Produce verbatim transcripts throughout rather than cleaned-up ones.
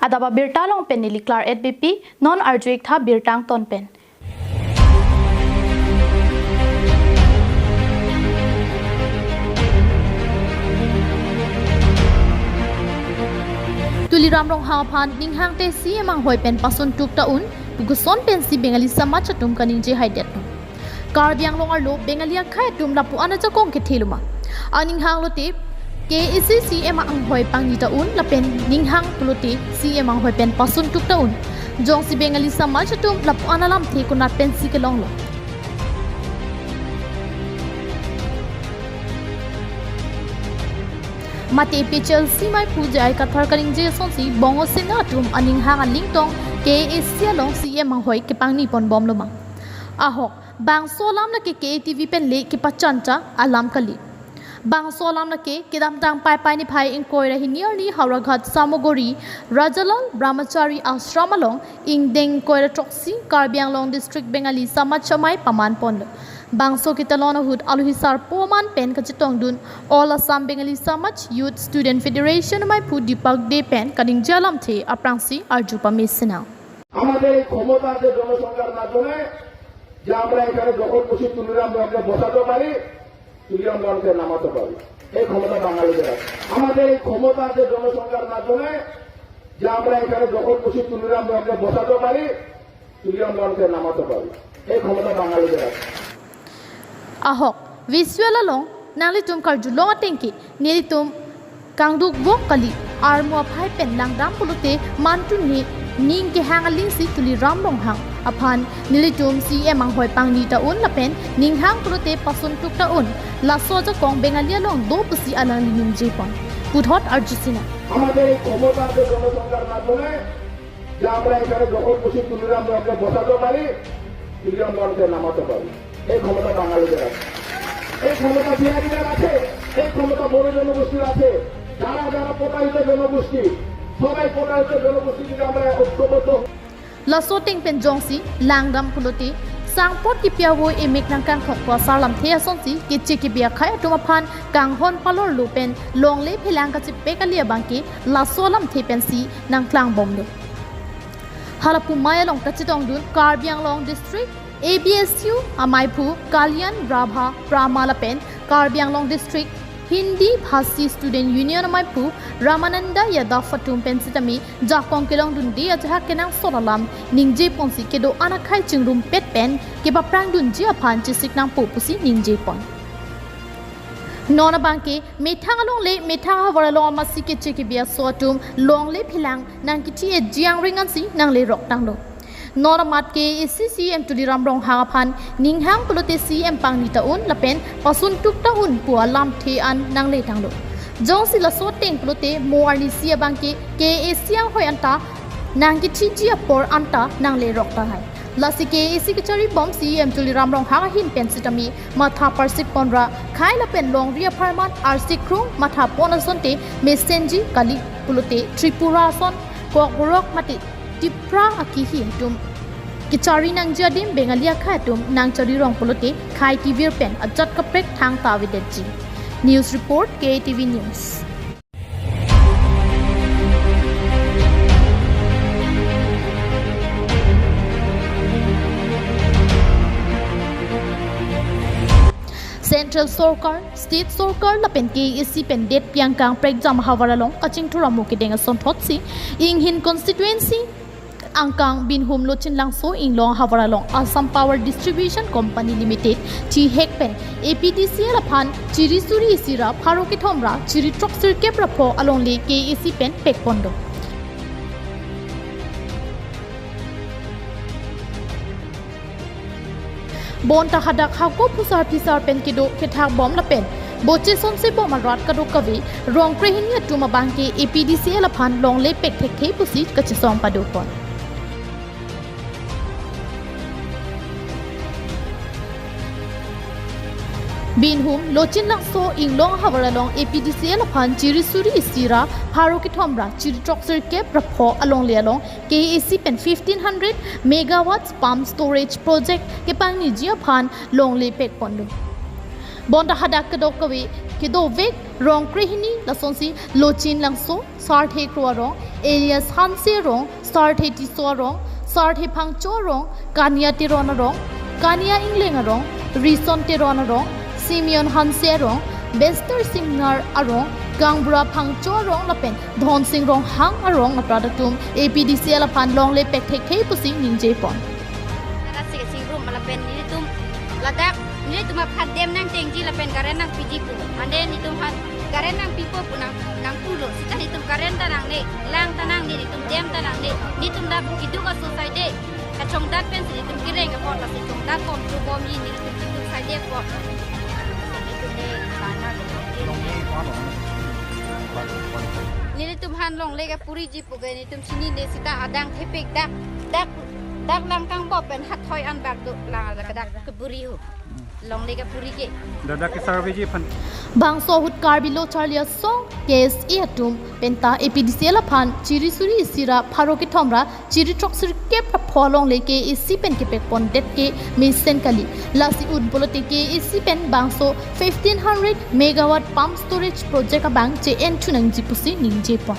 Adap abirta along pen neli Claret Beypi, non arju-ik tha birta angton pen. Tuliram Ronghang aphan ning hangte C E M anghoi pen pasun tuk ta un pu koson pensi Bengali Samaj atum kaningje haidet lo. Karbi Anglong arlo Bengali akhei atum lapu-an ajakong kethe lo ma? Aning hang lote K A A C C E M anghoi pangni ta un lapen ning hang pulote C E M anghoi pen pasun tuk ta un. Jongsi Bengali Samaj atum lapu-an alamthe konat pensi kelong lo? Mate A P H L C maiphu J I Kathar kaningje asonsi Bongo Sena atum aning hang alingtong K A A C along C E M anghoi kepangni pon bom lo ma? Ahok, bangso alam lake K A T V pen le kepachancha alam kali. Bangso alam lake kedamtang Paipai niphai ingkoi ra hini arni Howraghat Samaguri Rajalal Brahmachari Ashram along ingdeng ingkoi ra throksi Karbi Anglong District Bengali Samaj Amei paman ponlo. Bangso ketalon ahut alohi sarpo aman pen kachetongdun All Assam Bengali Samaj Youth Student Federation maiphu Deepak Dey pen kaningje alamthe aphrangsi arju pame sinang. আমাদের এই ক্ষমতা আছে জনসংখ্যার মাধ্যমে, যে আমরা এখানে দখল করছি তুলিরাম রংকে বসাতে পারি, তুলিরাম রংকে নামাতে পারি। এই ক্ষমতা বাঙালিদের আছে। আমাদের এই ক্ষমতা আছে জনসংখ্যার মাধ্যমে, যে আমরা এখানে দখল করছি তুলিরাম রংকে বসাতে পারি, তুলিরাম রংকে নামাতে পারি। এই ক্ষমতা বাঙালিদের আছে। Ahok, visual along nanglitum karjulong atengke nelitum kangduk vok kali, armu aphai pen langdam pulote mantu ne ning kehang alingsi Tuliram Ronghang aphan nelitum C E M anghoi pangni ta un lapen ning hang pulote pasun tuk ta un, laso ajakong Bengali along do pusi alangli ningje pon. Puthot arju sinang. আমাদের এই ক্ষমতা আছে জনসংখ্যার মাধ্যমে, যে আমরা এখানে দখল করছি তুলিরাম রংকে বসাতে পারি, তুলিরাম রংকে নামাতে পারি। এই ক্ষমতা বাঙালিদের আছে, এই ক্ষমতা বিহারিদের আছে, এই ক্ষমতা বড় জনগোষ্ঠীর আছে। যারা যারা প্রতারিত জনগোষ্ঠী, সবাই প্রতারিত জনগোষ্ঠী যদি আমরা ঐক্যবদ্ধ হই। Laso ateng pen jongsi langdam pulote sangpot kipi avo emek nangkangthok pu asar lamthe asonsi keche kebi akhei atum aphan kanghon palor lo pen longle phelang kachepek kali abangke laso alamthe pensi nangklang bomlo. Halapu amei along kachetongdun Karbi Anglong District A B S U amaiphu Kalyan Rabha Prama lapen Karbi Anglong District Hindi Bhasi Student Union amaiphu Ramananda Yadav atum pen sitame jakong kelongdunde ajahak kenangsot alam ningje ponsi kedo-an akhei chingrumpet pen kepaprangdunji aphan chesik nangpo pusi ningje pon. Non abangke methang alongle methang ahavar along amatsi keche kebi aso atum longle phelang nangkithi-etji angring ansi nangle roktanglo. Non amat K A A C C E M Tuliram Ronghang aphan ning hang pulote C E M pangni ta un lapen pasun tuk ta un pu alamthe an nangle tanglo. Jongsi laso ateng pulote mo arnisi abangke K A A C anghoi anta nangkithiji apor anta nangle rok tahai. Lasi K A A C kachari bom C E M Tuliram Ronghang ahin pen sitame matha parsik ponra khei lapen longri apharman arsik krung matha pon asonte mesenji kali pulote Tripura ason kokborok mate tipra akihi atum kachari nangji adim Bengali akhei atum nangchari rong pulote khei kevir pen ajat kaprek thangta avedetji. News report, K A T V News. Central Sorkar, State Sorkar lapen K A A C pen det piang kangprekjam ahavar along kachingthur amo kedeng asonthotsi Inghin constituency angkang Binhum Lochinlangso Inglong ahavar along Assam Power Distribution Company Limited thihek pen A P D C L aphan chiri suri isi ra pharo kethom ra chiri throksirkep ra pho alongle K A A C pen pekpon do. Bonta hadak hako phusar phisar pen kedo kethak bom lapen boche sonse bom arat kadokave rong krehini atum abangke A P D C L aphan longle pek thekthe pusi kachesong padopon. Binhum Lochinlangso Inglong ahavar along A P D C L aphan chiri suri isi ra pharo kethom ra chiri throksirkep ra pho alongle along K A A C pen fifteen hundred megawatts pump storage project kepangniji aphan longle pekpon do. Bonta hadak kadokave kedovek rong krehini lasonsi Lochin Langso, Sarthe Kro arong, Elias Hanse arong, Sarthe Tisso arong, Sarthe Phangcho arong, Kania Teron arong, Kania Ingleng arong, Rison Teron arong, Simeon Hanse arong, Bester Singnar arong, Kangbura Phangcho arong lapen Dhonsing Ronghang arong aprat atum A P D C L aphan longle pekthekthe pusi ningjepon. Nara si singrum lapen nelitum ladak nelitum aphan dam nangtengji lapen current nangpiji pu. Mane nelitum aphan current nangpipo pu nang nangpulo. Sita nelitum current ta nangne, lang ta nangne, nelitum dam ta nangne. Nelitum dak kiduk aso saide kachongdat pensi nelitum kireng apot lasi chongdat bom tu bomji nelitum kiduk saide apot. Nelitum ne lana nelitum aphan longle kapuriji pu ke nelitum chinine, sita adang thepik dak dak dak lang kangbop pen hathoi anbak do lang dak dak kapuri ho. Longle kapuri ke. Dak dak ke survey ji aphan. Bangso ahut Karbi Lo Charli Asong K S A atum penta A P D C L aphan chiri suri isi ra pharo kethom ra chiri throksirkep ra pho longle K A A C pen kepekpondet ke mesen kali. Lasi un pulote K A A C pen bangso fifteen hundred megawatt pump storage project abang che-en thu nangji pusi ningjepon.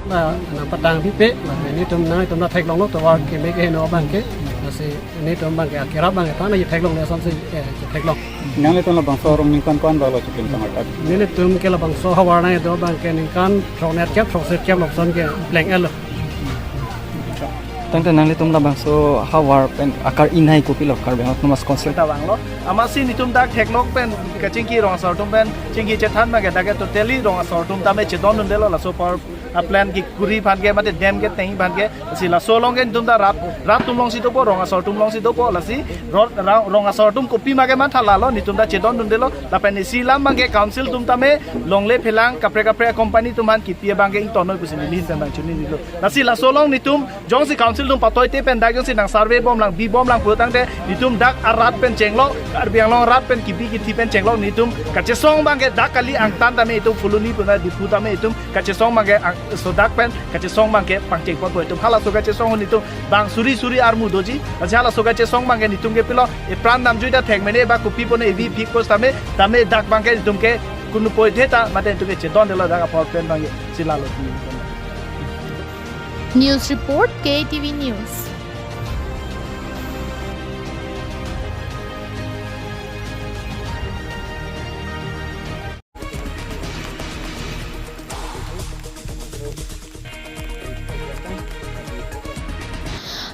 Na, nangpatang pipe, na, nelitum, nelitum ta theklonglo, tovar keme keheno abang ke, lasi nelitum abang ke, akerap abang ke, ta nangtheklongle asonsi, eh, theklong. Nanglitum labangso arong ningkan ko-an bak lo chipin tanggal tadi? Nelitum ke labangso havar nangdo abang ke ningkan throknerkep, throksirkep lapuson ke pleng-etlo. Tangte nanglitum labangso havar pen akar-i nai kopilo Karbi Anglong Autonomous Council? Ta vanglo. Amatsi nelitum dak theklong pen kachingki rong asor atum pen chingki chethan abang ke dak ke totally rong asor atum tame chedondundelo laso power a plant kekuri aphan ke mate dam keteng aphan ke, si laso along ke nelitum ta rat rat atum alongsi dopo, rong asor atum alongsi dopo, lasi rot ra- rong asor atum kopima ke matha lalo nelitum ta chedondundelo lapen isi alam abang ke council atum tame longle phelang kaprek kaprek company atum aphan kipi abang ke ingtonnoi pusi neli ahin pen abang chininilo. Lasi laso along nelitum jongsi council atum patoite pen dak jongsi nang survey bomlang, bi bomlang pu tangte nelitum dak arat pen chenglok, Karbi Anglong arat pen kibi kithi pen chenglok nelitum kachesong abang ke dak kali, angtan tame itum Phuloni pu na Diphu tame itum kachesong abang ke ang- so dak pen kachesong abang ke pangcheng ponpo itum. Halaso kachesong ahut nelitum bang suri suri armu doji. Lasi halaso kachesong abang ke nelitum ke pilo, epran namjui ta thek mene ba kopi pone evi phik pos tame, tame dak abang ke nelitum ke kunu poithe ta mate nelitum ke chedondelo dak a power plant abang ke, si lalo. News report, K T V News.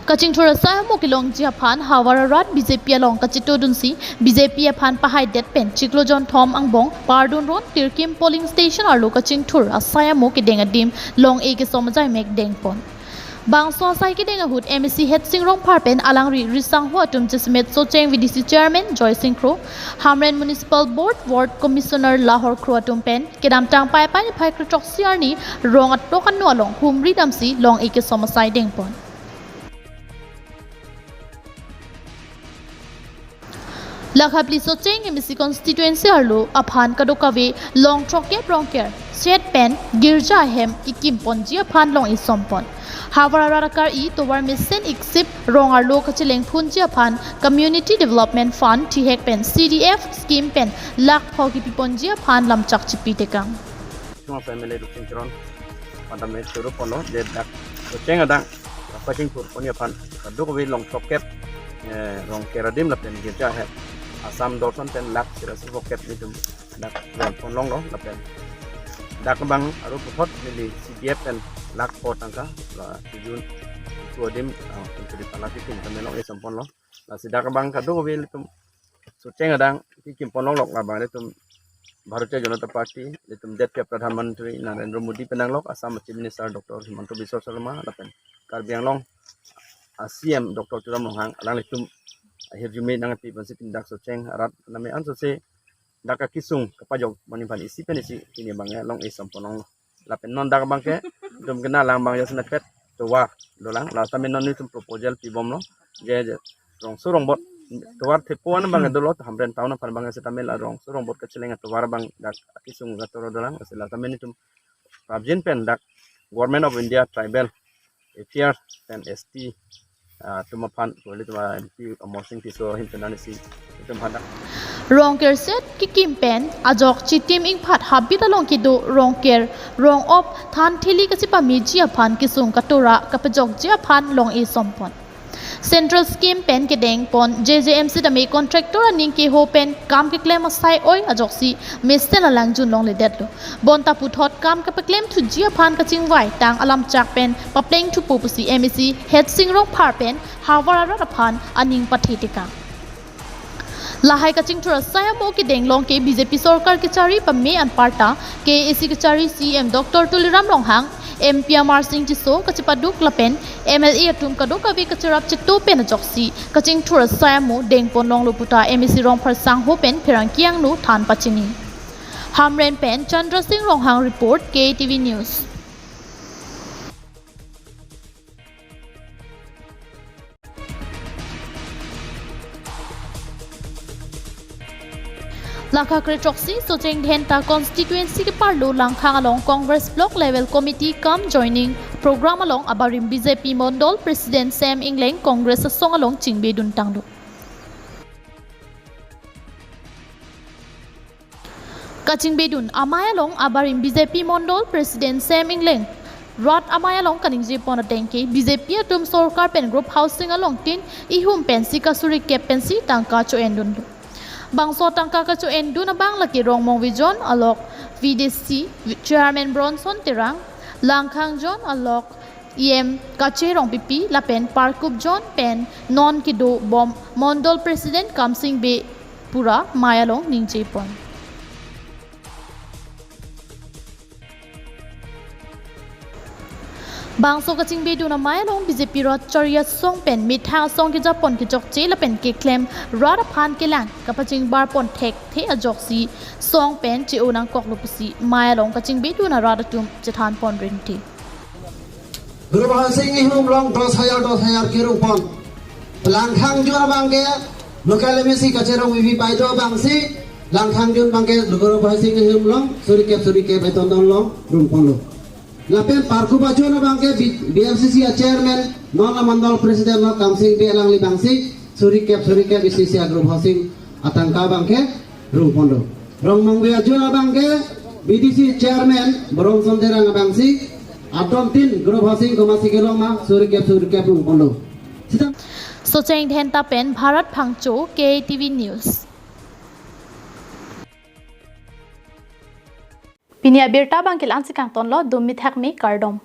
Kachingthur asai amo kelongji aphan havar arat B J P along kachetongdunsi B J P aphan pahaidet pen chiklo jonthom angbong pardun ron Tirkim polling station arlo kachingthur asai amo kedeng adim long-e kesom ajai mek dengpon. Bangso asai kedeng ahut M A C Headsing Rongphar pen alangri risangho atum jasemet Socheng V D C Chairman Joysing Kro, Hamren Municipal Board Ward Commissioner Lahor Kro atum pen kedamtang Paipai niphai kre throksi arni rong atok ano along humri damsi long-e kesom asai dengpon. Lakha phli Socheng M A C constituency arlo aphan kadokave long throkkep Rongker shed pen girja ahem kekimponji aphan long-e sompon. Havar arat akar-i tovar mesen iksip rong arlo kachelengphunji aphan Community Development Fund thihek pen C D F scheme pen lakh pho kepiponji aphan lamchak chipi tekang. Suma family Rupsing Teron, pada me suru pono, je dak Socheng adang, apa sing pur pon aphan, kadokave long throkkep, eh, Rongker adim lapen girja ahem, Assam dolson pen lakh sirasi phokep nelitum dak long ponlonglo lapen dak abang aru puthot neli C D F pen lakh pho tangka, la tujun tu adim, ah, untuk di pala kitin kami long-e somponlo. Lasi dak abang kadokave nelitum Socheng adang kekim ponlonglok labang nelitum Bharatiya Janata Party, nelitum det ke Pradhan Mantri Narendra Modi pen nanglok, Assam Chief Minister Doctor Himanta Biswa Sarma lapen Karbi Anglong a C M Doctor Tuliram Ronghang alanglitum ahirjume nangpi pensi tindak Socheng arat name ansose dak akesung kapajok mani aphan isi pen isi pini abang long-e somponlonglo. Lapen non dak abang ke, nelitum kena lang abang jasemet pet tovar dolang, la tame non nelitum proposal pibomlo, je, je rongso rongbot tovar thepo an abang dolo, Hamren town aphan abang sitame la rongso rongbot kacheleng atovar abang dak akesung ator dolang, lasi la tame nelitum prapjin pen dak Government of India Tribal Affairs pen S T, ah, atum aphan, kali atum, ah, M P Amarsing Tisso ahin pen nangsi atum aphan dak. Rongker set kekim pen ajok Chitim Ingphat habit along kedo rongker rong-op than theli kachepameji aphan kesung katora kapajokji aphan long-e sompon. Central scheme pen kedengpon J J M C tame contractor aning keho pen kam keklem asai oi ajoksi mesen alangjun longledetlo. Bonta puthot kam kepaklem thuji aphan kachingvai tang alamchak pen papleng thupo pusi M A C Hetsing Rongphar pen havar arat aphan aning pathe tekang. Lahai kachingthur asai amo kedeng long ke B J P sorkar kechari pame anparta K A A C kechari C E M Doctor Tuliram Ronghang, M P Amarsing Tisso kachepaduk lapen M L A atum kadokave kacherap cheto pen ajoksi kachingthur asai amo dengpon longlo puta M A C Rongphar sangho pen pherangke angno than pachini. Hamren pen Chandra Singh Ronghang report, K T V News. Lake kre throksi Socheng Dhenta constituency keparlo Langkhang along Congress Block Level Committee cum joining program along abarim B J P Mondol President Sam Engleng Congress asong along chingbedun tanglo. Kachingbedun amei along abarim B J P Mondol President Sam Engleng rat amei along kaningjepon ateng ke B J P atum sorkar pen group housing along tin ihum pensi kasuri kep pensi tangka cho-endunlo. Bangso tangka kacho-endun abang lake Rongmongve Zone along V D C Chairman Bronson Terang, Langkhang Zone along E M Kache Rongpipi lapen Parkup Zone pen non kedobom Mondol President Kamsing Bey pura amei along ningjepon. Bangso kachingbedun amei along B J P rat chari asong pen methang asong kejapon kechokche lapen keklem rat aphan kelang kapachingbarpon thekthe ajoksi song pen che-o nangkoklo pusi amei along kachingbedun arat atum chethanpon rinti. Group housing ihum along dos hajar, dos hajar kerungpon. Langkhang Zone abang ke local M A C Kache Rongpipi pai do abangsi Langkhang Zone abang ke group housing ihum along suri kep suri kep eton don along rungponlo. Lapen Parkup Zone abang ke B-, B M C C a chairman non la Mondol President non Kamsing Bey alangli abangsi suri kep suri kep isi isi a group housing atangka abang ke rungponlo. Rongmongve Zone abang ke B D C chairman Bronson Terang abangsi adon tin group housing komatsi kelong ma suri kep suri kep rungponlo. Sita Socheng Dhenta pen Bharat Phangcho, K T V News. Pini abirta abang ke la-ansi kangtonlo, dum mithak me kardom.